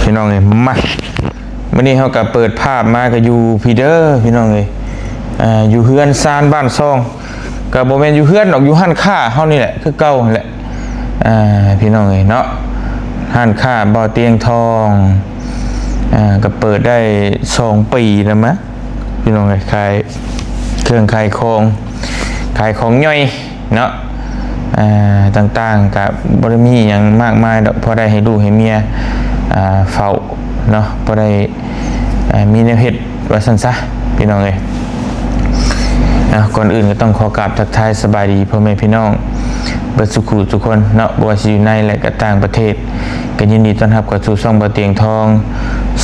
ພີ່ນ້ອງເອີຍ ມາ ມື້ນີ້ເຮົາກໍເປີດພາບມາກໍຢູ່ພີ້ເດີພີ່ນ້ອງເອີຍ ອ່າ ຢູ່ເຮືອນຊານບ້ານຊ່ອງ ກໍບໍ່ແມ່ນຢູ່ເຮືອນດອກ ຢູ່ຮ້ານຄ້າເຮົານີ້ແຫຼະ ຄືເກົ່າຫັ້ນແຫຼະ ອ່າ ພີ່ນ້ອງເອີຍເນາະ ຮ້ານຄ້າບ່າວຕຽງທອງ ອ່າ ກໍເປີດໄດ້ສອງປີແລ້ວມະ ພີ່ນ້ອງເອີຍ ຂາຍເຄື່ອງຂາຍຂອງ ຂາຍຂອງຍ່ອຍເນາະ ອ່າ ຕ່າງໆ ກະບໍ່ໄດ້ມີຫຍັງມາກມາຍດອກ ພໍໄດ້ໃຫ້ລູກໃຫ້ເມຍ ອ່າ ເຝົ້າເນາະ ພໍໄດ້ ອ່າ ມີແນວເຮັດວ່າຊັ້ນຊະ ພີ່ນ້ອງເອີຍ ອ່າ ກ່ອນອື່ນກໍຕ້ອງຂໍກາບທັກທາຍສະບາຍດີພໍ່ແມ່ພີ່ນ້ອງເບິດສູ່ຜູ້ສູ່ຄົນເນາະ ບໍ່ວ່າຊິຢູ່ໃນ ແລະ ກໍຕ່າງປະເທດ ກໍຍິນດີຕ້ອນຮັບເຂົ້າສູ່ຊ່ອງບ່າວຕຽງທອງ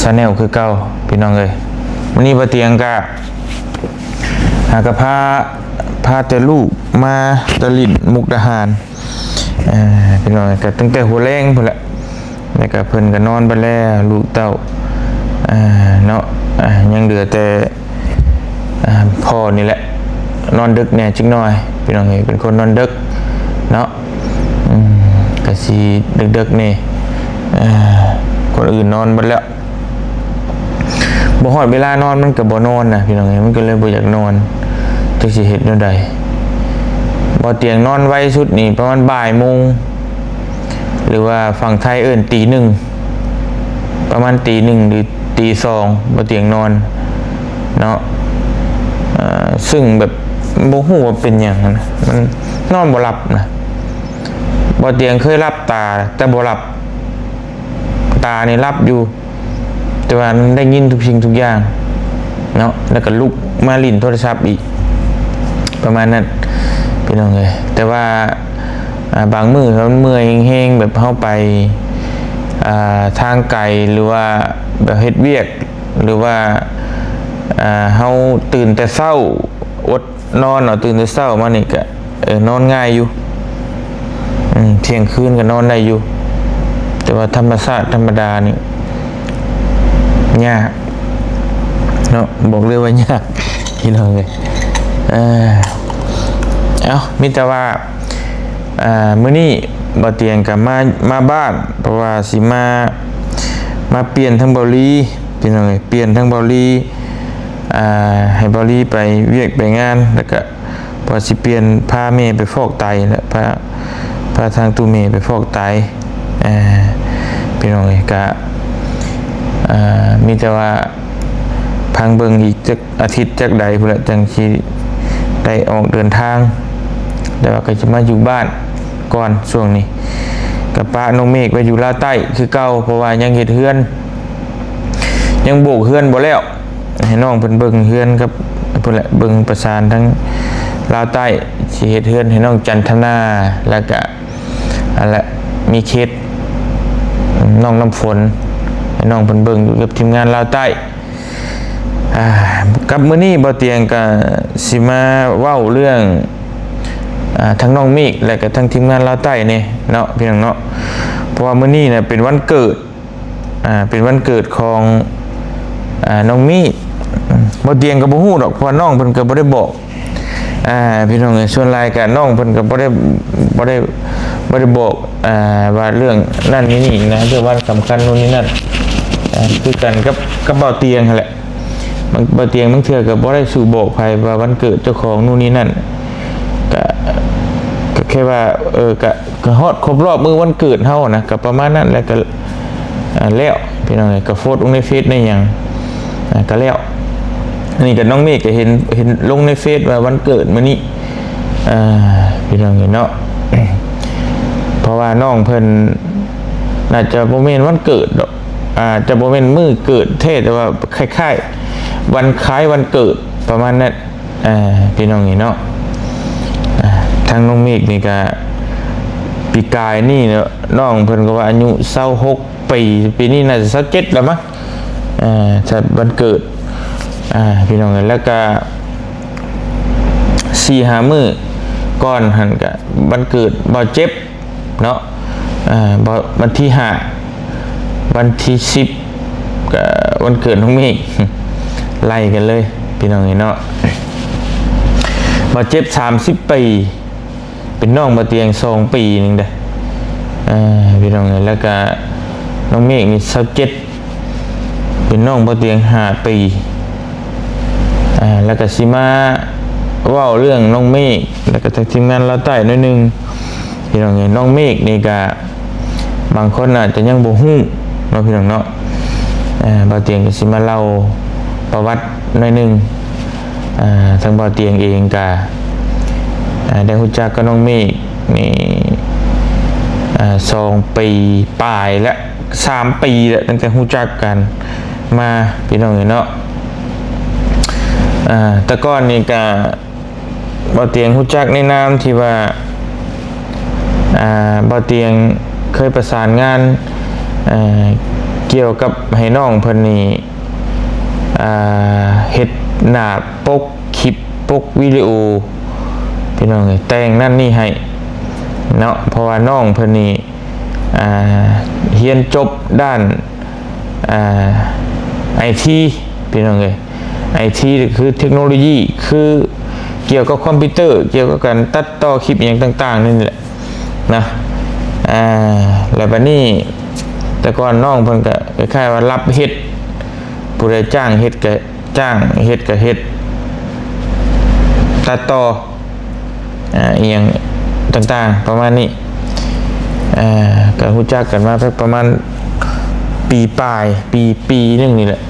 Channel ຄືເກົ່າ ພີ່ນ້ອງເອີຍ ມື້ນີ້ບ່າວຕຽງກະ ຫາກະພາ ພາແຕ່ລູກມາແຕ່ຫຼິ້ນມຸກດາຫານ ເອີ ພີ່ນ້ອງ ກະຕັ້ງແຕ່ຫົວແລງພຸ້ນແຫຼະ ແລ້ວກະເພິ່ນກະນອນໄປແລ້ວ ລູກເຕົ້າ ເອີ ເນາະ ອ່າ ຍັງເຫຼືອແຕ່ ອ່າ ພໍ່ນີ້ແຫຼະ ນອນດຶກແດ່ຈັກໜ້ອຍ ພີ່ນ້ອງເອີຍ ເປັນຄົນນອນດຶກເນາະ ອືມ ກະຊິເດິກໆແດ່ ເອີ ຄົນອື່ນນອນເບິດແລ້ວ ບໍ່ຮອດເວລານອນມັນກໍບໍ່ນອນນະ ພີ່ນ້ອງເອີຍ ມັນກໍເລີຍບໍ່ຢາກນອນ ຈັກຊິເຮັດແນວໃດ ບ່າວຕຽງນອນໄວສຸດນີ້ປະມານບ່າຍໂມງ ຫຼືວ່າຝັ່ງໄທເອີ້ນຕີໜຶ່ງ ປະມານຕີໜຶ່ງ ຫຼືຕີສອງ ບ່າວຕຽງນອນເນາະ ເອີ ຊຶ່ງແບບບໍ່ຮູ້ວ່າເປັນຫຍັງນະ ມັນນອນບໍ່ຫຼັບນະ ບ່າວຕຽງເຄີຍຫຼັບຕາແຕ່ບໍ່ຫຼັບ ຕານີ້ຫຼັບຢູ່ ແຕ່ວ່າໄດ້ຍິນທຸກສິ່ງທຸກຢ່າງເນາະ ແລ້ວກໍລຸກມາຫຼິ້ນໂທລະສັບອີກ ປະມານນັ້ນ ພີ່ນ້ອງເອີຍ ແຕ່ວ່າ ອ່າ ບາງມື້ເຮົາເມື່ອຍແຮງໆ ແບບເຮົາໄປ ອ່າ ທາງໄກ ຫຼືວ່າແບບເຮັດວຽກ ຫຼືວ່າ ອ່າ ເຮົາຕື່ນແຕ່ເຊົ້າ ອົດ ນອນເນາະ ຕື່ນແຕ່ເຊົ້າມານີ້ກະ ເອີ ນອນງ່າຍຢູ່ ອືມ ທ່ຽງຄືນກະນອນໄດ້ຢູ່ ແຕ່ວ່າທຳມະຊາດທຳມະດານີ້ຍາກເນາະ ບອກເລີຍວ່າຍາກ ພີ່ນ້ອງເອີຍ ເອີ ເອົ້າ ມີແຕ່ວ່າ ອ່າ ມື້ນີ້ບ່າວຕຽງກະມາ ມາບ້ານ ເພາະວ່າຊິມາ ມາປ່ຽນທາງເບົາລີ ພີ່ນ້ອງເອີຍ ປ່ຽນທາງເບົາລີ ອ່າ ໃຫ້ເບົາລີໄປວຽກໄປງານ ແລ້ວກະ ວ່າຊິປ່ຽນພາແມ່ໄປຟອກໄຕແຫຼະ ພາ ພາທາງຕູ້ແມ່ໄປຟອກໄຕ ເອີ ພີ່ນ້ອງເອີຍ ກະ ເອີ ມີແຕ່ວ່າພັງເບິ່ງອີກຈັກອາທິດຈັກໃດພຸ້ນແຫຼະ ຈັ່ງຊິໄດ້ອອກເດີນທາງ ແຕ່ວ່າກໍຈະມາຢູ່ບ້ານກ່ອນຊ່ວງນີ້ ກະປະນ້ອງເມກໄວ້ຢູ່ລາວໃຕ້ຄືເກົ່າ ເພາະວ່າຍັງເຮັດເຮືອນ ຍັງໂບກເຮືອນບໍ່ແລ້ວ ໃຫ້ນ້ອງເພິ່ນເບິ່ງເຮືອນກັບ ພຸ້ນແຫຼະ ເບິ່ງປະສານທາງລາວໃຕ້ ຊິເຮັດເຮືອນໃຫ້ນ້ອງຈັນທະນາ ແລ້ວກະ ອັນແຫຼະ ມີເຂດ ນ້ອງນ້ຳຝົນ ໃຫ້ນ້ອງເພິ່ນເບິ່ງຢູ່ກັບທີມງານລາວໃຕ້ ອ່າ ກັບມື້ນີ້ບ່າວຕຽງກະຊິມາເວົ້າເລື່ອງ ອ່າ ທັງນ້ອງເມກ ແລະກະທັງທີມງານລາວໃຕ້ແດ່ເນາະ ພີ່ນ້ອງເນາະ ເພາະວ່າມື້ນີ້ນະເປັນວັນເກີດ ອ່າ ເປັນວັນເກີດຂອງ ອ່າ ນ້ອງມີ ອືມ ບ່າວຕຽງກໍບໍ່ຮູ້ດອກ ເພາະວ່ານ້ອງເພິ່ນກໍບໍ່ໄດ້ບອກ ອ່າ ພີ່ນ້ອງເອີຍ ສ່ວນຫຼາຍກໍນ້ອງເພິ່ນກໍບໍ່ໄດ້ ບໍ່ໄດ້ ບໍ່ໄດ້ບອກ ອ່າ ວ່າເລື່ອງນັ້ນນີ້ນີ້ນະ ເລື່ອງວັນສຳຄັນໂນ່ນນີ້ນັ້ນ ອ່າ ຄືກັນກັບ ກັບບ່າວຕຽງຫັ້ນແຫຼະ ບ່າວຕຽງບາງເທື່ອກໍບໍ່ໄດ້ສູ່ບອກໃຜວ່າວັນເກີດເຈົ້າຂອງໂນ່ນນີ້ນັ້ນ ກະ ກະແຄ່ວ່າ ເອີ ກະ ກະຮອດຄົບຮອບມື້ວັນເກີດເຮົານະ ກະປະມານນັ້ນແຫຼະ ກະ ອ່າ ແລ້ວ ພີ່ນ້ອງເອີຍ ກະໂພສລົງໃນເຟສໃນຫຍັງ ອ່າ ກະແລ້ວ ອັນນີ້ກະນ້ອງເມກກະເຫັນ ເຫັນລົງໃນເຟສວ່າວັນເກີດມື້ນີ້ ອ່າ ພີ່ນ້ອງເອີຍເນາະ ເພາະວ່ານ້ອງເພິ່ນໜ້າຈະບໍ່ແມ່ນວັນເກີດດອກ ອາດຈະບໍ່ແມ່ນມື້ເກີດແທ້ ແຕ່ວ່າຄ້າຍໆ ວັນຄ້າຍວັນເກີດ ປະມານນັ້ນ ອ່າ ພີ່ນ້ອງເອີຍເນາະ ອ່າ ທາງນ້ອງເມກນີ້ກະ ປີກາຍນີ້ເນາະ ນ້ອງເພິ່ນກໍວ່າອາຍຸຊາວຫົກປີ ປີນີ້ໜ້າຈະຊາວເຈັດແລ້ວມັ້ງ ອ່າ ຈັດວັນເກີດ ອ່າ ພີ່ນ້ອງເອີຍ ແລ້ວກະ ສີ່ຫ້າມື້ກ່ອນຫັ້ນກະວັນເກີດບ່າວເຈັບ ເນາະ ເອີ ວັນທີຫ້າ ວັນທີສິບ ກະວັນເກີດນ້ອງເມກ ໄລ່ກັນເລີຍ ພີ່ນ້ອງເອີຍເນາະ ບ່າວເຈັບສາມສິບປີ ເປັນນ້ອງບ່າວຕຽງສອງປີໜຶ່ງເດ້ ເອີ ພີ່ນ້ອງເອີຍ ແລ້ວກະນ້ອງເມກນີ້ຊາວເຈັດ ປັນນ້ອງບ່າວຕຽງຫ້າປີ. ອ່າ ແລ້ວກໍຊິມາເວົ້າເລື່ອງນ້ອງເມກ ແລ້ວກໍທາງທີມງານລາວໃຕ້ໜ້ອຍໜຶ່ງ ພີ່ນ້ອງເອີຍ. ນ້ອງເມກນີ້ກະບາງຄົນອາດຈະຍັງບໍ່ຮູ້ເນາະ ພີ່ນ້ອງເນາະ. ອ່າ ບ່າວຕຽງກໍຊິມາເລົ່າປະຫວັດໜ້ອຍໜຶ່ງ. ອ່າ ທາງບ່າວຕຽງເອງກະ ອ່າ ໄດ້ຮູ້ຈັກກັບນ້ອງເມກນີ້ ອ່າ ສອງປີປາຍແລ້ວ ສາມປີແລ້ວ ຕັ້ງແຕ່ຮູ້ຈັກກັນມາ ພີ່ນ້ອງເອີຍເນາະ. ອ່າ ແຕ່ກ່ອນນີ້ກະ ບ່າວຕຽງຮູ້ຈັກໃນນາມທີ່ວ່າ ອ່າ ບ່າວຕຽງເຄີຍປະສານງານ ເອີ ກ່ຽວກັບໃຫ້ນ້ອງເພິ່ນນີ້ ອ່າ ເຮັດໜ້າປົກຄລິບ ປົກວິດີໂອ ພີ່ນ້ອງເອີຍ ແຕ່ງນັ້ນນີ້ໃຫ້ເນາະ. ເພາະວ່ານ້ອງເພິ່ນນີ້ ອ່າ ຮຽນຈົບດ້ານ ອ່າ ໄອທີ ພີ່ນ້ອງເອີຍ. ໄອທີ ກໍຄືເທັກໂນໂລຢີ ຄືກ່ຽວກັບຄອມພິວເຕີ ກ່ຽວກັບການຕັດຕໍ່ຄລິບອີ່ຫຍັງຕ່າງໆນີ້ແຫຼະນະ. ອ່າ ແລ້ວບັດນີ້ ແຕ່ກ່ອນນ້ອງເພິ່ນກໍຄ້າຍໆວ່າຮັບເຮັດ ຜູ້ໃດຈ້າງເຮັດກໍຈ້າງ ເຮັດກໍເຮັດ ຕັດຕໍ່ ອ່າ ອີ່ຫຍັງຕ່າງໆປະມານນີ້. ອ່າ ກໍຮູ້ຈັກກັນມາປະມານປີປາຍ ປີ ປີໜຶ່ງນີ້ແຫຼະ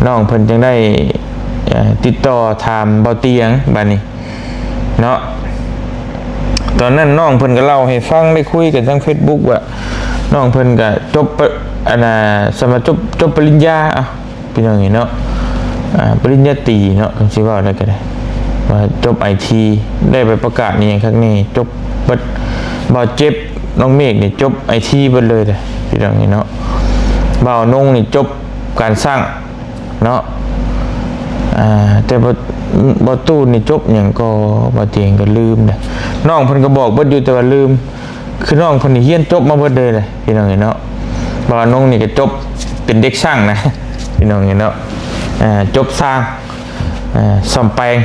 ນ້ອງເພິ່ນຈຶ່ງໄດ້ ເອີ ຕິດຕໍ່ຖາມບ່າວຕຽງບາດນີ້ເນາະ. ຕອນນັ້ນນ້ອງເພິ່ນກໍເລົ່າໃຫ້ຟັງ ໄດ້ຄຸຍກັນທາງເຟສບຸກວ່າ ນ້ອງເພິ່ນກໍຈົບປະ ອັນນ່າ ສາມາດຈົບ ຈົບປະລິນຍາ ເອົ້າ ພີ່ນ້ອງເອີຍເນາະ ອ່າ ປະລິນຍາຕີເນາະ ຄັນຊິເວົ້າໄດ້ກໍໄດ້ ວ່າຈົບໄອທີ ໄດ້ໃບປະກາດອີ່ຫຍັງຄັກແນ່ ຈົບເບິດ. ບ່າວເຈັບ ນ້ອງເມກນີ້ຈົບໄອທີເບິດເລີຍເດ້ ພີ່ນ້ອງເອີຍເນາະ. ບ່າວນົງນີ້ຈົບການຊ່າງເນາະ ອ່າ ແຕ່ບໍ່ ບໍ່ຕູ້ນີ້ຈົບຫຍັງກໍ ບ່າວຕຽງກໍລືມເດ້. ນ້ອງເພິ່ນກໍບອກເບິດຢູ່ ແຕ່ວ່າລືມ. ຄືນ້ອງເພິ່ນນີ້ຮຽນຈົບມາເບິດເລີຍເດ້ ພີ່ນ້ອງເອີຍເນາະ. ບ່າວນົງນີ້ກໍຈົບເປັນເດັກຊ່າງນະ ພີ່ນ້ອງເອີຍເນາະ ຈົບຊ່າງ ສ້ອມແປງ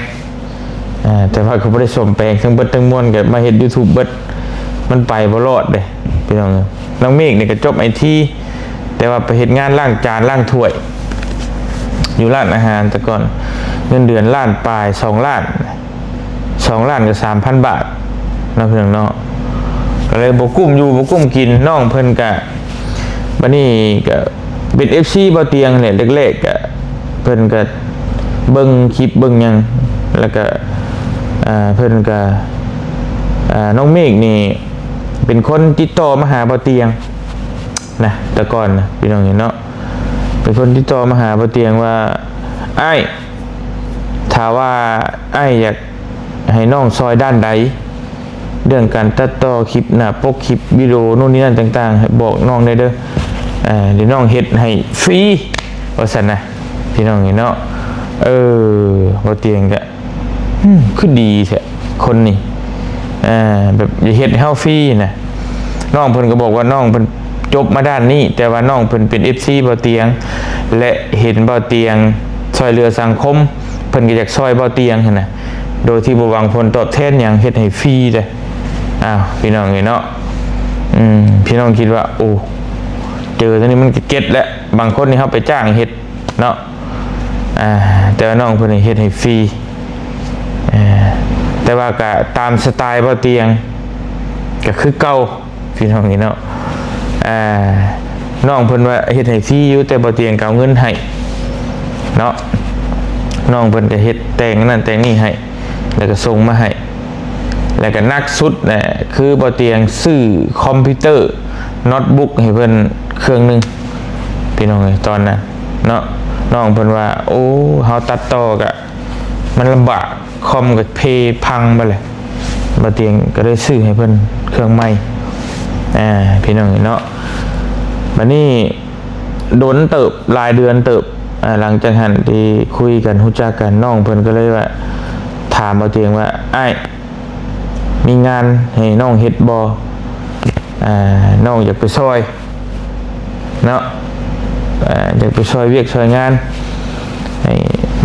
ແຕ່ວ່າກໍບໍ່ໄດ້ສ້ອມແປງ ທັງເບິດທັງມວນກໍມາເຮັດຢູທູບເບິດ ມັນໄປບໍ່ລອດເດ້ ພີ່ນ້ອງເອີຍ. ນ້ອງເມກນີ້ກໍຈົບໄອທີ ແຕ່ວ່າໄປເຮັດງານລ້າງຈານລ້າງຖ້ວຍ ຢູ່ຮ້ານອາຫານແຕ່ກ່ອນ ເງິນເດືອນລ້ານປາຍ ສອງລ້ານ ສອງລ້ານກັບສາມພັນບາດເນາະ ພີ່ນ້ອງເນາະ. ກໍເລີຍບໍ່ກຸ້ມຢູ່ບໍ່ກຸ້ມກິນ ນ້ອງເພິ່ນກະ ບັດນີ້ກະເປັນເອັຟຊີບ່າວຕຽງແຫຼະ ແລກໆກະເພິ່ນກະເບິ່ງຄລິບເບິ່ງຫຍັງ ແລ້ວກະ ອ່າ ເພິ່ນກະ ອ່າ ນ້ອງເມກນີ້ເປັນຄົນຕິດຕໍ່ມາຫາບ່າວຕຽງນະ ແຕ່ກ່ອນນະ ພີ່ນ້ອງເອີຍເນາະ. ເປັນຄົນຕິດຕໍ່ມາຫາບ່າວຕຽງວ່າ ອ້າຍ ຖ້າວ່າອ້າຍຢາກໃຫ້ນ້ອງຊ່ອຍດ້ານໃດ ເລື່ອງການຕັດຕໍ່ຄລິບໜ້າປົກ ຄລິບວິດີໂອ ໂນ່ນນີ້ນັ້ນຕ່າງໆ ໃຫ້ບອກນ້ອງໄດ້ເດີ ດຽວນ້ອງເຮັດໃຫ້ຟຣີ ວ່າຊັ້ນນະ ພີ່ນ້ອງເອີຍເນາະ. ເອີ ບ່າວຕຽງກະ ອືມ ຄືດີແທ້ຄົນນີ້ ເອີ ແບບຢາກເຮັດໃຫ້ເຮົາຟຣີນະ. ນ້ອງເພິ່ນກໍບອກວ່ານ້ອງເພິ່ນຈົບມາດ້ານນີ້ ແຕ່ວ່ານ້ອງເພິ່ນເປັນເອັຟຊີບ່າວຕຽງ ແລະ ເຫັນບ່າວຕຽງຊ່ອຍເຫຼືອສັງຄົມ ເພິ່ນກໍຢາກຊ່ອຍບ່າວຕຽງຫັ້ນນະ ໂດຍທີ່ບໍ່ຫວັງຜົນຕອບແທນຫຍັງ ເຮັດໃຫ້ຟຣີເດ້. ອ້າວ ພີ່ນ້ອງເອີຍເນາະ ອືມ ພີ່ນ້ອງຄິດວ່າ ໂອ້ ເຈີຕົວນີ້ມັນກໍເກັດແຫຼະ ບາງຄົນນີ້ເຮົາໄປຈ້າງເຮັດເນາະ ອ່າ ແຕ່ວ່ານ້ອງເພິ່ນນີ້ເຮັດໃຫ້ຟຣີ ເອີ ແຕ່ວ່າກະຕາມສະໄຕລ໌ບ່າວຕຽງ ກະຄືເກົ່າ ພີ່ນ້ອງເອີຍເນາະ. ອ່າ ນ້ອງເພິ່ນວ່າເຮັດໃຫ້ຟຣີຢູ່ ແຕ່ບ່າວຕຽງກະເອົາເງິນໃຫ້ເນາະ ນ້ອງເພິ່ນກະເຮັດແຕ່ງນັ້ນແຕ່ງນີ້ໃຫ້ ແລ້ວກະສົ່ງມາໃຫ້ ແລ້ວກະໜັກສຸດນະ ຄືບ່າວຕຽງຊື້ຄອມພິວເຕີໂນ້ດບຸກໃຫ້ເພິ່ນເຄື່ອງໜຶ່ງ ພີ່ນ້ອງເອີຍ ຕອນນັ້ນເນາະ. ນ້ອງເພິ່ນວ່າ ໂອ້ ເຮົາຕັດຕໍ່ກະ ມັນລຳບາກ ຄອມກໍເພພັງໄປເລີຍ ບ່າວຕຽງກໍໄດ້ຊື້ໃຫ້ເພິ່ນເຄື່ອງໃໝ່ ອ່າ ພີ່ນ້ອງເນາະ. ບັດນີ້ດົນເຕີບ ຫຼາຍເດືອນເຕີບ ອ່າ ຫຼັງຈາກຫັ້ນທີ່ຄຸຍກັນ ຮູ້ຈັກກັນ ນ້ອງເພິ່ນກໍເລີຍວ່າ ຖາມບ່າວຕຽງວ່າ ອ້າຍ ມີງານໃຫ້ນ້ອງເຮັດບໍ່? ອ່າ ນ້ອງຢາກໄປຊ່ອຍເນາະ ອ່າ ຢາກໄປຊ່ອຍວຽກຊ່ອຍງານ ໃຫ້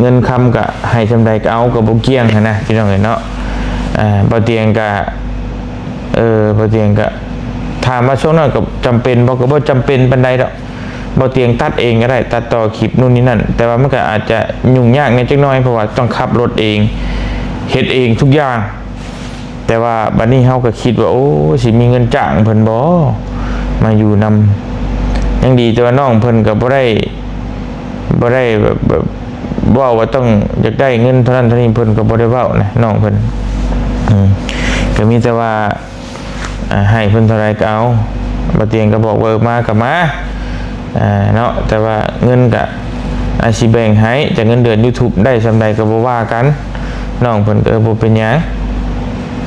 ເງິນຄຳກະໃຫ້ສ່ຳໃດກະເອົາ ກະບໍ່ກ່ຽງຫັ້ນນະ ພີ່ນ້ອງເອີຍເນາະ. ອ່າ ບ່າວຕຽງກະ ເອີ ບ່າວຕຽງກະ ຖາມວ່າຊ່ວງນັ້ນກະຈຳເປັນບໍ່? ກະບໍ່ຈຳເປັນປານໃດດອກ ບໍ່ຕຽງຕັດເອງກໍໄດ້ ຕັດຕໍ່ຄລິບ ນູ່ນນີ້ນັ້ນ ແຕ່ວ່າມັນກໍອາດຈະຫຍຸ້ງຍາກແດ່ຈັກໜ້ອຍ ເພາະວ່າຕ້ອງຂັບລົດເອງ ເຮັດເອງທຸກຢ່າງ. ແຕ່ວ່າບັດນີ້ເຮົາກໍຄິດວ່າ ໂອ້ ຊິມີເງິນຈ້າງເພິ່ນບໍ່ ມາຢູ່ນຳ. ຍັງດີແຕ່ວ່ານ້ອງເພິ່ນກໍບໍ່ໄດ້ ບໍ່ໄດ້ແບບ ແບບເວົ້າວ່າຕ້ອງຢາກໄດ້ເງິນເທົ່ານັ້ນເທົ່ານີ້ ເພິ່ນກໍບໍ່ໄດ້ເວົ້ານະ ນ້ອງເພິ່ນ. ອືມ ກໍມີແຕ່ວ່າ ອ່າ ໃຫ້ເພິ່ນເທົ່າໃດກໍເອົາ ບໍ່ຕຽງກໍບອກເບີມາກໍມາ ອ່າ ເນາະ. ແຕ່ວ່າເງິນກໍອາດຊິແບ່ງໃຫ້ ຈາກເງິນເດືອນ YouTube ໄດ້ສ່ຳໃດກໍບໍ່ວ່າກັນ. ນ້ອງເພິ່ນກໍ ເອີ ບໍ່ເປັນຫຍັງ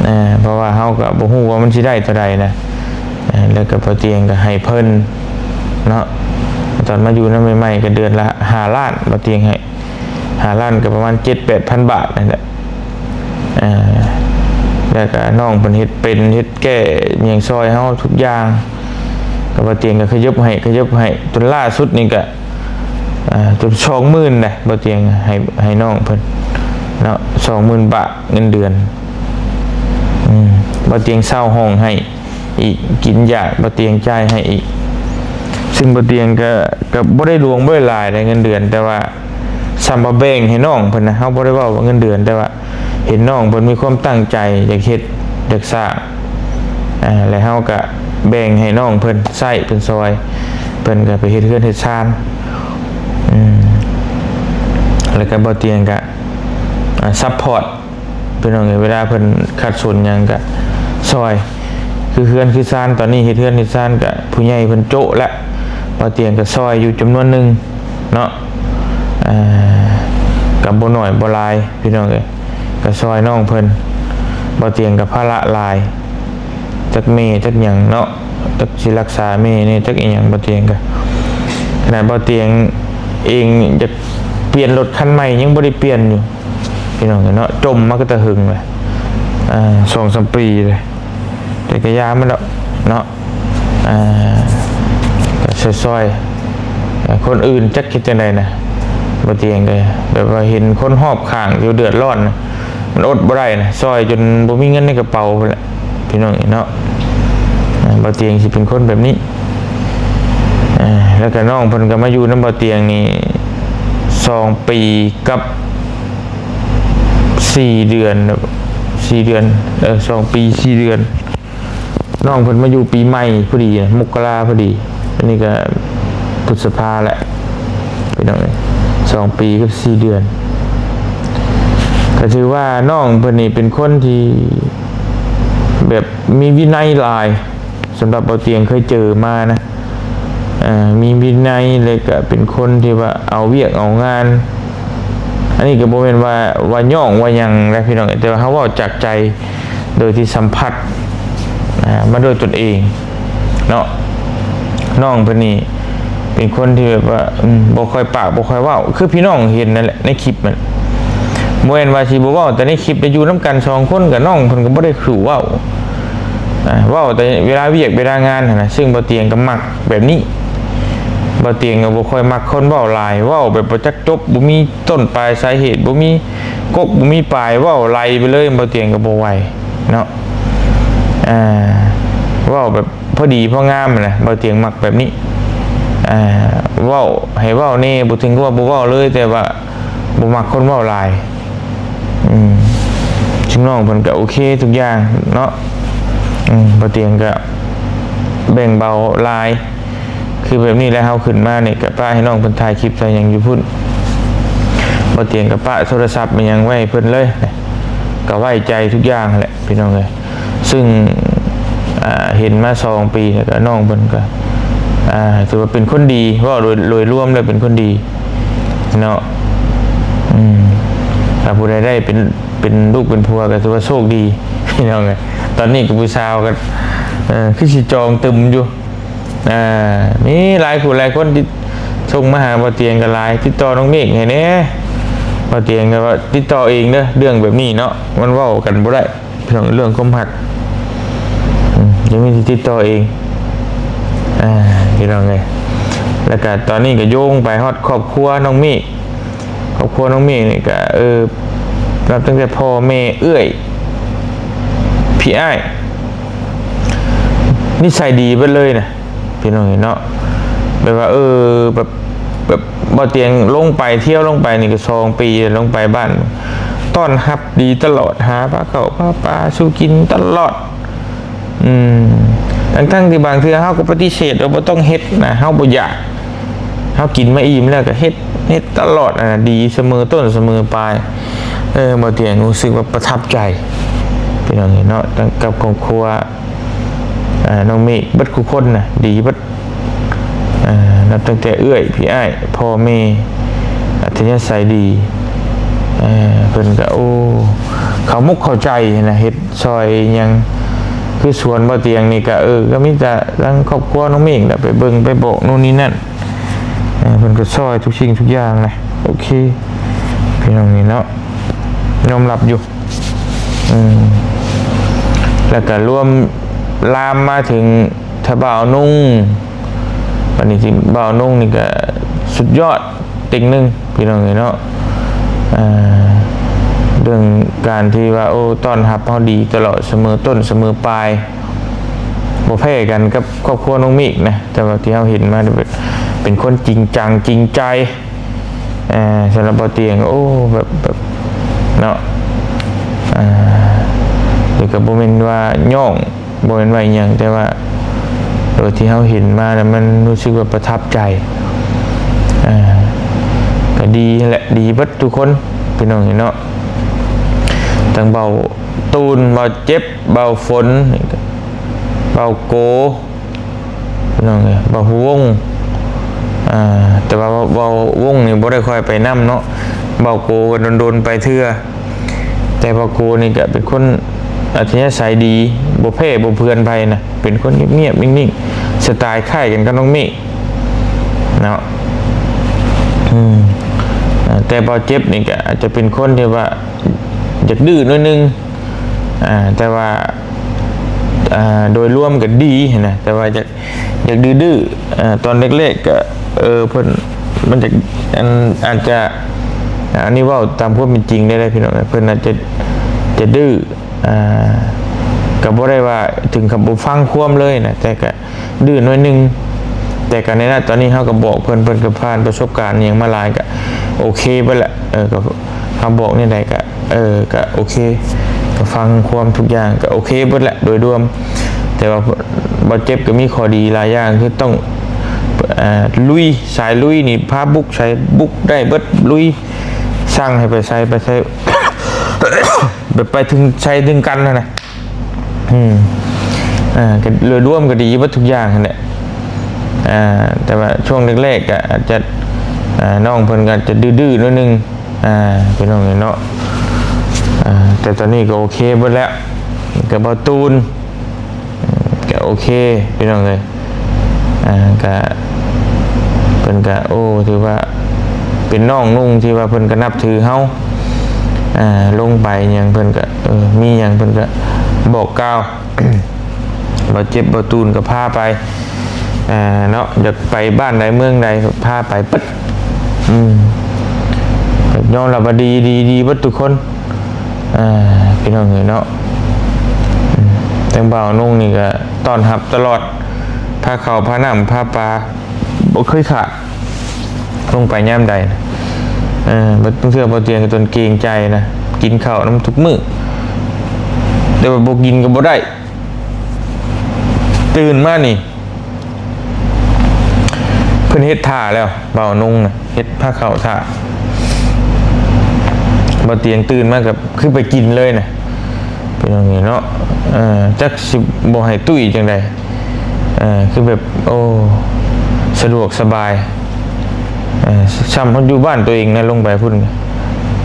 ອ່າ ເພາະວ່າເຮົາກໍບໍ່ຮູ້ວ່າມັນຊິໄດ້ເທົ່າໃດນະ. ອ່າ ແລ້ວກໍບໍ່ຕຽງກໍໃຫ້ເພິ່ນເນາະ ຕອນມາຢູ່ນຳໃໝ່ໆ ກໍເດືອນລະຫ້າລ້ານ ບໍ່ຕຽງໃຫ້ ຫ້າລ້ານກໍປະມານເຈັດແປດພັນບາດນັ້ນແຫຼະ. ອ່າ ແລ້ວກໍນ້ອງເພິ່ນເຮັດເປັນ ເຮັດແກ້ຫຍັງຊ່ອຍເຮົາທຸກຢ່າງ ກໍບໍ່ຕຽງກໍຂະຫຍົບໃຫ້ ຂະຫຍົບໃຫ້ ຈົນລ່າສຸດນີ້ກໍ ອ່າ ຈົນສອງໝື່ນນະ ບໍ່ຕຽງໃຫ້ ໃຫ້ນ້ອງເພິ່ນເນາະ ສອງໝື່ນບາດເງິນເດືອນ. ອືມ ບໍ່ຕຽງເຊົ່າຫ້ອງໃຫ້ ອີກ ກິນຢາກ ບໍ່ຕຽງຈ່າຍໃຫ້ອີກ. ຊຶ່ງບໍ່ຕຽງກໍ ກໍບໍ່ໄດ້ຫຼວງບໍ່ໄດ້ຫຼາຍໃດເງິນເດືອນ ແຕ່ວ່າສ່ຳວ່າແບ່ງໃຫ້ນ້ອງເພິ່ນນະ ເຮົາບໍ່ໄດ້ເວົ້າວ່າເງິນເດືອນ ແຕ່ວ່າເຫັນນ້ອງເພິ່ນມີຄວາມຕັ້ງໃຈຢາກເຮັດຢາກສ້າງ ອ່າ ແລະເຮົາກໍແບ່ງໃຫ້ນ້ອງເພິ່ນໃຊ້ເພິ່ນຊ່ອຍ ເພິ່ນກໍໄປເຮັດເຮືອນເຮັດຊານ. ອືມ ແລ້ວກໍບໍ່ຕຽງກໍ ອ່າ ຊັບພອດ ພີ່ນ້ອງເອີຍ ເວລາເພິ່ນຂັດສົນຫຍັງກະຊ່ອຍ ຄືເຮືອນຄືຊານ ຕອນນີ້ເຮັດເຮືອນເຮັດຊານກະຜູ້ໃຫຍ່ເພິ່ນໂຈະແລ້ວ ບ່າວຕຽງກະຊ່ອຍຢູ່ຈຳນວນໜຶ່ງເນາະ ເອີ ກະບໍ່ໜ້ອຍບໍ່ຫຼາຍພີ່ນ້ອງເອີຍ ກະຊ່ອຍນ້ອງເພິ່ນ ບ່າວຕຽງກະພາລະຫຼາຍ ຈັກແມ່ຈັກຫຍັງເນາະ ຈັກຊິຮັກສາແມ່ແດ່ ຈັກອີ່ຫຍັງ ບ່າວຕຽງກະ ຂະໜາດບ່າວຕຽງເອງຢາກປ່ຽນລົດຄັນໃໝ່ຍັງບໍ່ໄດ້ປ່ຽນຢູ່ ພີ່ນ້ອງເອີຍເນາະ ຈົ່ມມາກໍແຕ່ຫຶງແຫຼະ ອ່າ ສອງສາມປີເລີຍ ແຕ່ກໍຢ່າມັນດອກເນາະ ອ່າ ກໍຊ່ອຍໆ ຄົນອື່ນຈັກເຮັດຈັ່ງໃດນະ ບ່າວຕຽງກໍແບບວ່າເຫັນຄົນຮອບຂ້າງຢູ່ເດືອດຮ້ອນນະ ມັນອົດບໍ່ໄດ້ນະ ຊ່ອຍຈົນບໍ່ມີເງິນໃນກະເປົາພຸ້ນແຫຼະ ພີ່ນ້ອງເອີຍເນາະ ອ່າ ບ່າວຕຽງຊິເປັນຄົນແບບນີ້ ອ່າ ແລ້ວກໍນ້ອງເພິ່ນກໍມາຢູ່ນຳບ່າວຕຽງນີ້ສອງປີກັບ ສີ່ເດືອນ ສີ່ເດືອນ ເອີ ສອງປີສີ່ເດືອນ ນ້ອງເພິ່ນມາຢູ່ປີໃໝ່ພໍດີ ມົກກະລາພໍດີ ອັນນີ້ກໍພຶດສະພາແຫຼະ ພີ່ນ້ອງເອີຍ ສອງປີກັບສີ່ເດືອນ ກໍຖືວ່ານ້ອງເພິ່ນນີ້ເປັນຄົນທີ່ແບບມີວິໄນຫຼາຍ ສຳລັບບ່າວຕຽງເຄີຍເຈີມານະ ເອີ ມີວິໄນ ແລະກະເປັນຄົນທີ່ວ່າເອົາວຽກເອົາງານ ອັນນີ້ກະບໍ່ແມ່ນວ່າ ວ່າຍ້ອງວ່າຫຍັງນະພີ່ນ້ອງ ແຕ່ວ່າເຮົາເວົ້າຈາກໃຈ ໂດຍທີ່ສຳຜັດ ອ່າ ມາດ້ວຍຕົນເອງເນາະ ນ້ອງເພິ່ນນີ້ເປັນຄົນທີ່ແບບວ່າ ອືມ ບໍ່ຄ່ອຍປາກບໍ່ຄ່ອຍເວົ້າ ຄືພີ່ນ້ອງເຫັນນັ້ນແຫຼະໃນຄລິບນັ້ນ ບໍ່ແມ່ນວ່າຊິບໍ່ເວົ້າ ແຕ່ໃນຄລິບໄດ້ຢູ່ນຳກັນສອງຄົນ ກະນ້ອງເພິ່ນກະບໍ່ໄດ້ດູເວົ້າ ອ່າ ເວົ້າແຕ່ເວລາວຽກເວລາງານຫັ້ນນະ ຊຶ່ງບ່າວຕຽງກໍມັກແບບນີ້ ບ່າວຕຽງກໍບໍ່ຄ່ອຍມັກຄົນເວົ້າຫຼາຍ ເວົ້າແບບບໍ່ຈັກຈົບ ບໍ່ມີຕົ້ນປາຍສາເຫດ ບໍ່ມີກົກ ບໍ່ມີປາຍ ເວົ້າໄຫຼໄປເລີຍ ບ່າວຕຽງກໍບໍ່ໄຫວເນາະ ອ່າ ເວົ້າແບບພໍດີພໍງາມຫັ້ນນະ ບ່າວຕຽງມັກແບບນີ້ ອ່າ ເວົ້າໃຫ້ເວົ້າແດ່ ບໍ່ເຖິງກັບວ່າບໍ່ເວົ້າເລີຍ ແຕ່ວ່າ ບໍ່ມັກຄົນເວົ້າຫຼາຍ ອືມ ຊຶ່ງນ້ອງເພິ່ນກະໂອເຄທຸກຢ່າງເນາະ ອືມ ບ່າວຕຽງກະແບ່ງເບົາຫຼາຍ ຄືແບບນີ້ແຫຼະ ເຮົາຂຶ້ນມານີ້ກະປະໃຫ້ນ້ອງເພິ່ນຖ່າຍຄລິບຖ່າຍຫຍັງຢູ່ພຸ້ນ ບ່າວຕຽງກະປະໂທລະສັບອີ່ຫຍັງໄວ້ໃຫ້ເພິ່ນເລີຍ ກະໄວ້ໃຈທຸກຢ່າງຫັ້ນແຫຼະ ພີ່ນ້ອງເອີຍ ຊຶ່ງ ອ່າ ເຫັນມາສອງປີແລ້ວກະນ້ອງເພິ່ນກະ ອ່າ ຖືວ່າເປັນຄົນດີ ເວົ້າໂດຍ ໂດຍລວມແລ້ວເປັນຄົນດີເນາະ ອືມ ຖ້າຜູ້ໃດໄດ້ເປັນ ເປັນລູກເປັນຜົວກະຖືວ່າໂຊກດີ ພີ່ນ້ອງເອີຍ ຕອນນີ້ກະຜູ້ສາວກະ ເອີ ຄືຊິຈອງຕຶມຢູ່ ອ່າ ມີຫຼາຍຜູ້ຫຼາຍຄົນທີ່ສົ່ງມາຫາບ່າວຕຽງກະຫຼາຍ ຕິດຕໍ່ນ້ອງເມກໃຫ້ແດ່ ບ່າວຕຽງກະວ່າຕິດຕໍ່ເອງເດີ ເລື່ອງແບບນີ້ເນາະ ມັນເວົ້າກັນບໍ່ໄດ້ ພີ່ນ້ອງ ເລື່ອງຄວາມຮັກ ອືມ ຍັງມີທີ່ຕິດຕໍ່ເອງ ອ່າ ພີ່ນ້ອງເອີຍ ແລ້ວກະຕອນນີ້ກະໂຍງໄປຮອດຄອບຄົວນ້ອງເມກ ຄອບຄົວນ້ອງເມກນີ້ກະ ເອີ ນັບຕັ້ງແຕ່ພໍ່ແມ່ເອື້ອຍ ພີ່ອ້າຍ ນິໄສດີເບິດເລີຍນະ ພີ່ນ້ອງເອີຍເນາະ ແບບວ່າ ເອີ ແບບ ແບບບໍ່ຕຽງລົງໄປ ທ່ຽວລົງໄປນີ້ກໍສອງປີແລ້ວ ລົງໄປບ້ານ ຕ້ອນຮັບດີຕະຫຼອດ ຫາພາເຂົ້າພາປາສູ່ກິນຕະຫຼອດ. ອືມ ທັງໆທີ່ບາງເທື່ອເຮົາກໍປະຕິເສດວ່າບໍ່ຕ້ອງເຮັດນະ ເຮົາບໍ່ຢາກ ເຮົາກິນມາອີ່ມແລ້ວກໍເຮັດ ເຮັດຕະຫຼອດນະ ດີສະເໝີຕົ້ນສະເໝີປາຍ. ເອີ ບໍ່ຕຽງຮູ້ສຶກວ່າປະທັບໃຈ ພີ່ນ້ອງເອີຍເນາະ ກັບຄອບຄົວ ເອີ ນ້ອງເມກເບິດທຸກຄົນນະ ດີເບິດ ເອີ ນັບຕັ້ງແຕ່ເອື້ອຍ ພີ່ອ້າຍ ພໍ່ແມ່ ອັດທະຍາໄສດີ ເອີ ເພິ່ນກໍ ໂອ້ ເຂົ້າມຸກເຂົ້າໃຈນະ ເຮັດຊ່ອຍຫຍັງ ຄືສວນບໍ່ຕຽງນີ້ກໍ ເອີ ກໍມີແຕ່ທາງຄອບຄົວນ້ອງເມກນະ ໄປເບິ່ງໄປບອກໂນ່ນນີ້ນັ້ນ ເອີ ເພິ່ນກໍຊ່ອຍທຸກສິ່ງທຸກຢ່າງນະ. ໂອເຄ ພີ່ນ້ອງເອີຍເນາະ ຍອມຮັບຢູ່. ອືມ ແລ້ວກໍລວມລາມມາເຖິງຖ້າບ່າວນຸ່ງ ບັດນີ້ທີ່ບ່າວນຸ່ງນີ້ກໍສຸດຍອດເຕັງໜຶ່ງ ພີ່ນ້ອງເອີຍເນາະ. ເອີ ເລື່ອງການທີ່ວ່າ ໂອ້ ຕ້ອນຮັບເຮົາດີຕະຫຼອດ ສະເໝີຕົ້ນສະເໝີປາຍ ບໍ່ແພ້ກັນກັບຄອບຄົວນ້ອງເມກນະ ແຕ່ວ່າທີ່ເຮົາເຫັນມາ ເປັນຄົນຈິງຈັງຈິງໃຈ. ເອີ ສຳລັບບໍ່ຕຽງ ໂອ້ ແບບ ແບບເນາະ ເອີ ນີ້ກໍບໍ່ແມ່ນວ່າຍ້ອງ ບໍ່ແມ່ນວ່າອີ່ຫຍັງ ແຕ່ວ່າໂດຍທີ່ເຮົາເຫັນມາແລ້ວ ມັນຮູ້ສຶກວ່າປະທັບໃຈ. ເອີ ກໍດີແຫຼະ ດີເບິດທຸກຄົນ ພີ່ນ້ອງເອີຍເນາະ ທັງເບົາຕູນ ເບົາເຈັບ ເບົາຝົນ ເບົາໂກ ພີ່ນ້ອງເອີຍ ເບົາຫູວົງ ອ່າ ແຕ່ວ່າເບົາ ເບົາວົງນີ້ບໍ່ໄດ້ຄ່ອຍໄປນຳເນາະ ເບົາໂກກໍດົນໆໄປເທື່ອ. ແຕ່ເບົາໂກນີ້ກໍເປັນຄົນອັດທະຍາໄສດີ ບໍ່ແພ້ບໍ່ເຜືອນໃຜນະ ເປັນຄົນງຽບໆ ນິ່ງໆ ສະໄຕຄ້າຍກັນກັບນ້ອງເມກເນາະ. ອືມ ແຕ່ເບົາເຈັບນີ້ກໍອາດຈະເປັນຄົນທີ່ວ່າຢາກດື້ໜ້ອຍໜຶ່ງ ອ່າ ແຕ່ວ່າ ອ່າ ໂດຍລວມກໍດີຫັ້ນນະ ແຕ່ວ່າຢາກ ຢາກດື້ໆ ເອີ ຕອນແລກໆ ກໍ ເອີ ເພິ່ນ ມັນຈະ ອັນ ອາດຈະ ອັນນີ້ເວົ້າຕາມຄວາມເປັນຈິງໄດ້ເລີຍ ພີ່ນ້ອງ ເພິ່ນອາດຈະ ຈະດື້ ອ່າ ກໍບໍ່ໄດ້ວ່າເຖິງກັບບໍ່ຟັງຄວາມເລີຍນະ ແຕ່ກໍດື້ໜ້ອຍໜຶ່ງ. ແຕ່ກໍໃນນະຕອນນີ້ເຮົາກໍບອກເພິ່ນ ເພິ່ນກໍຜ່ານປະສົບການຫຍັງມາຫຼາຍ ກໍໂອເຄເບິດແຫຼະ ເອີ ກໍ ເຮົາບອກແນວໃດກໍ ເອີ ກໍໂອເຄ ກໍຟັງຄວາມທຸກຢ່າງ ກໍໂອເຄເບິດແຫຼະໂດຍລວມ. ແຕ່ວ່າເບົາເຈັບກໍມີຂໍ້ດີຫຼາຍຢ່າງ ຄືຕ້ອງ ເອີ ລຸຍ ສາຍລຸຍນີ້ ພາບຸກໃສບຸກໄດ້ເບິດ ລຸຍ ສັ່ງໃຫ້ໄປໃສ ໄປໃສ ແບບໄປເຖິງໃສເຖິງກັນຫັ້ນນະ. ອືມ ເອີ ກໍໂດຍລວມກໍດີເບິດທຸກຢ່າງຫັ້ນແຫຼະ. ອ່າ ແຕ່ວ່າຊ່ວງແລກໆ ກໍອາດຈະ ອ່າ ນ້ອງເພິ່ນກໍອາດຈະດື້ໆ ໜ້ອຍໜຶ່ງ ອ່າ ພີ່ນ້ອງເອີຍເນາະ. ອ່າ ແຕ່ຕອນນີ້ກໍໂອເຄເບິດແລ້ວ ກໍເບົາຕູນ ກໍໂອເຄ ພີ່ນ້ອງເອີຍ. ອ່າ ກະ ເພິ່ນກະ ໂອ້ ຖືວ່າເປັນນ້ອງນຸ່ງທີ່ວ່າເພິ່ນກະນັບຖືເຮົາ ອ່າ ລົງໄປຫຍັງເພິ່ນກະ ເອີ ມີຫຍັງເພິ່ນກະບອກກ່າວ ບໍ່ເຈັບບໍ່ຕູນກະພາໄປ ອ່າ ເນາະ ຢາກໄປບ້ານໃດເມືອງໃດພາໄປເບິດ. ອືມ ຍອມຮັບວ່າດີ ດີ ດີເບິດທຸກຄົນ ອ່າ ພີ່ນ້ອງເອີຍເນາະ. ອືມ ທາງບ່າວນຸ່ງນີ້ກະຕ້ອນຮັບຕະຫຼອດ ພາເຂົ້າພານ້ຳພາປາ ບໍ່ເຄີຍຂາດ ລົງໄປຍາມໃດ ເອີ ບາງເທື່ອບໍ່ຕຽງກໍຈົນເກງໃຈນະ ກິນເຂົ້ານຳທຸກມື້ ແຕ່ວ່າບໍ່ກິນກໍບໍ່ໄດ້ ຕື່ນມານີ້ ເພິ່ນເຮັດຖ້າແລ້ວ ບ່າວນຸ່ງນະ ເຮັດພາເຂົ້າຖ້າ ບໍ່ຕຽງຕື່ນມາກໍຄືໄປກິນເລີຍນະ ເປັນຫຍັງນີ້ເນາະ. ເອີ ຈັກຊິບໍ່ໃຫ້ຕຸ້ຍຈັ່ງໃດ ເອີ ຄືແບບ ໂອ້ ສະດວກສະບາຍ ເອີ ຊ່ຳເຮົາຢູ່ບ້ານຕົວເອງນະ ລົງໄປພຸ້ນ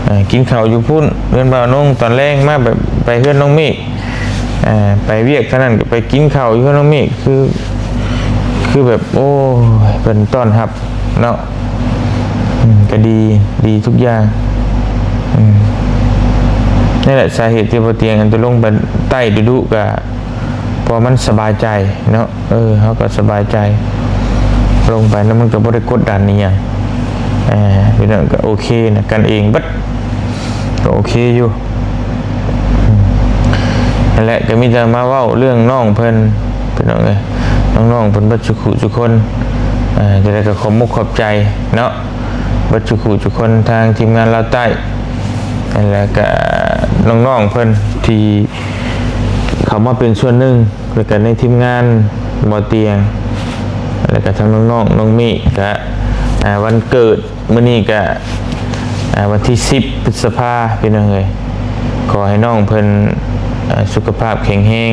ເອີ ກິນເຂົ້າຢູ່ພຸ້ນ ເຮືອນບ່າວນຸ່ງ ຕອນແລງມາໄປ ໄປເຮືອນນ້ອງເມກ ເອີ ໄປວຽກເທົ່ານັ້ນກໍໄປກິນເຂົ້າຢູ່ເຮືອນນ້ອງເມກ ຄື ຄືແບບ ໂອ້ຍ ເພິ່ນຕ້ອນຮັບເນາະ. ອືມ ກໍດີ ດີທຸກຢ່າງ. ອືມ ນີ້ແຫຼະສາເຫດທີ່ບໍ່ຕຽງອັນຈະລົງໄປໃຕ້ດຸໆ ກໍເພາະມັນສະບາຍໃຈເນາະ. ເອີ ເຮົາກໍສະບາຍໃຈ ລົງໄປແລ້ວມັນກໍບໍ່ໄດ້ກົດດັນອີ່ຫຍັງ ເອີ ພີ່ນ້ອງ ກໍໂອເຄນະ ກັນເອງເບິດ ກໍໂອເຄຢູ່. ອືມ ນັ້ນແຫຼະ ກໍມີແຕ່ມາເວົ້າເລື່ອງນ້ອງເພິ່ນ ພີ່ນ້ອງເອີຍ ນ້ອງໆເພິ່ນເບິດສູ່ຜູ້ສູ່ຄົນ ອ່າ ຈັ່ງໃດກໍຂອບມຸກຂອບໃຈເນາະ ເບິດທຸກຜູ້ທຸກຄົນ ທາງທີມງານລາວໃຕ້ ແລ້ວກໍນ້ອງໆເພິ່ນທີ່ເຂົ້າມາເປັນສ່ວນໜຶ່ງ ແລ້ວກໍໃນທີມງານບໍ່ຕຽງ ແລ້ວກໍທັງນ້ອງໆ ນ້ອງເມກ ກໍ ອ່າ ວັນເກີດ ມື້ນີ້ກະ ອ່າ ວັນທີສິບ ພຶດສະພາ ພີ່ນ້ອງເອີຍ ຂໍໃຫ້ນ້ອງເພິ່ນ ອ່າ ສຸຂະພາບແຂງແຮງ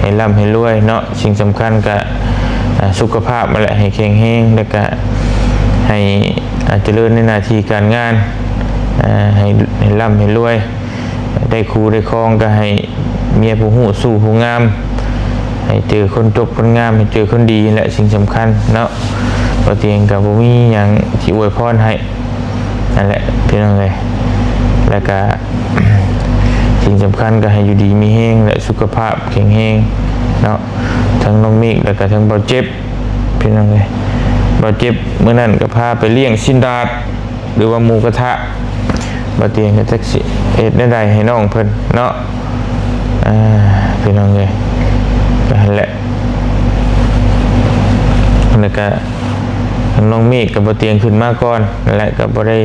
ໃຫ້ລ່ຳໃຫ້ລວຍເນາະ ສິ່ງສຳຄັນກະ ອ່າ ສຸຂະພາບຫັ້ນແຫຼະ ໃຫ້ແຂງແຮງ ແລ້ວກະໃຫ້ ອ່າ ຈະເລີນໃນໜ້າທີ່ການງານ ອ່າ ໃຫ້ ໃຫ້ລ່ຳໃຫ້ລວຍ ໄດ້ຄູ່ໄດ້ຄອງກໍໃຫ້ເມຍຜູ້ຮູ້ ຊູ້ຜູ້ງາມ ໃຫ້ເຈີຄົນຈົບຄົນງາມ ໃຫ້ເຈີຄົນດີແຫຼະ ສິ່ງສຳຄັນເນາະ ບໍ່ຕຽງກໍບໍ່ມີຫຍັງທີ່ອວຍພອນໃຫ້ ນັ້ນແຫຼະ ພີ່ນ້ອງເອີຍ ແລ້ວກໍ ສິ່ງສຳຄັນກໍໃຫ້ຢູ່ດີມີແຮງ ແລະ ສຸຂະພາບແຂງແຮງເນາະ ທັງນ້ອງເມກ ແລ້ວກໍທັງບ່າວເຈັບ ພີ່ນ້ອງເອີຍ ບ່າວເຈັບ ມື້ນັ້ນກໍພາໄປລ້ຽງຊີ້ນດາດ ຫຼືວ່າໝູກະທະ ບໍ່ຕຽງກໍຈັກຊິເຮັດແນວໃດໃຫ້ນ້ອງເພິ່ນເນາະ ອ່າ ພີ່ນ້ອງເອີຍ ກໍຫັ້ນແຫຼະ ແລ້ວກໍນ້ອງເມກກັບບໍ່ຕຽງຂຶ້ນມາກ່ອນ ແລະ ກໍບໍ່ໄດ້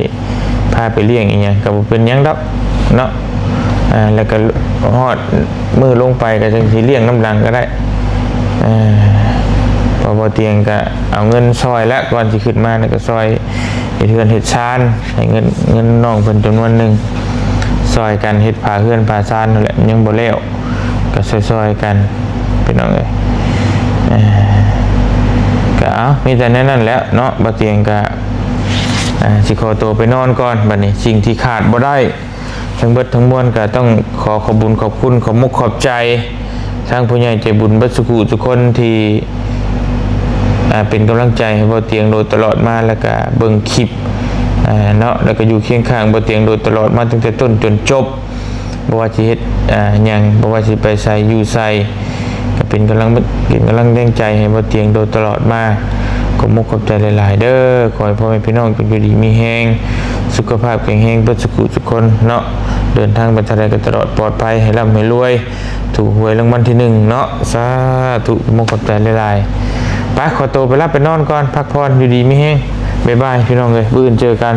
ພາໄປລ້ຽງອີ່ຫຍັງ ກໍບໍ່ເປັນຫຍັງດອກເນາະ ອ່າ ແລ້ວກໍຮອດມື້ລົງໄປ ກໍຈັ່ງຊິລ້ຽງນຳຫຼັງກໍໄດ້ ເອີ ເພາະບໍ່ຕຽງກໍເອົາເງິນຊ່ອຍແລ້ວ ກ່ອນຊິຂຶ້ນມານີ້ກໍຊ່ອຍ ເຮັດເຮືອນເຮັດຊານ ໃຫ້ເງິນ ເງິນນ້ອງເພິ່ນຈຳນວນໜຶ່ງ ຊ່ອຍກັນເຮັດຝາເຮືອນຝາຊານນັ້ນແຫຼະ ຍັງບໍ່ແລ້ວ ກໍຊ່ອຍໆກັນ ພີ່ນ້ອງເອີຍ ເອີ ກໍເອົາ ມີແຕ່ແນວນັ້ນແຫຼະເນາະ ບໍ່ຕຽງກໍ ອ່າ ຊິຂໍຕົວໄປນອນກ່ອນ ບັດນີ້ ສິ່ງທີ່ຂາດບໍ່ໄດ້ ທັງເບິດທັງມວນກໍຕ້ອງຂໍຂອບບຸນຂອບຄຸນ ຂອບມຸກຂອບໃຈ ທາງຜູ້ໃຫຍ່ໃຈບຸນເບິດສູ່ຜູ້ສູ່ຄົນທີ່ ອ່າ ເປັນກຳລັງໃຈໃຫ້ບໍ່ຕຽງໂດຍຕະຫຼອດມາ ແລ້ວກໍເບິ່ງຄລິບ ອ່າ ເນາະ ແລ້ວກໍຢູ່ຄຽງຂ້າງບໍ່ຕຽງໂດຍຕະຫຼອດມາ ຕັ້ງແຕ່ຕົ້ນຈົນຈົບ ບໍ່ວ່າຊິເຮັດ ອ່າ ຫຍັງ ບໍ່ວ່າຊິໄປໃສຢູ່ໃສ ກໍເປັນກຳລັງ ເປັນກຳລັງແຮງໃຈໃຫ້ບໍ່ຕຽງໂດຍຕະຫຼອດມາ ຂອບມຸກຂອບໃຈຫຼາຍໆເດີ ຂໍໃຫ້ພໍ່ແມ່ພີ່ນ້ອງຈົ່ງຢູ່ດີມີແຮງ ສຸຂະພາບແຂງແຮງເບິດສູ່ຜູ້ສູ່ຄົນເນາະ ເດີນທາງໄປທາງໃດກໍຕະຫຼອດປອດໄພ ໃຫ້ລ່ຳໃຫ້ລວຍ ຖືກຫວຍລາງວັນທີໜຶ່ງເນາະ ສາທຸ ຂອບມຸກຂອບໃຈຫຼາຍໆ ໄປ ຂໍໂຕໄປຫຼັບໄປນອນກ່ອນ ພັກຜ່ອນ ຢູ່ດີມີແຮງ ບາຍບາຍ ພີ່ນ້ອງເອີຍ ມື້ອື່ນເຈີກັນ.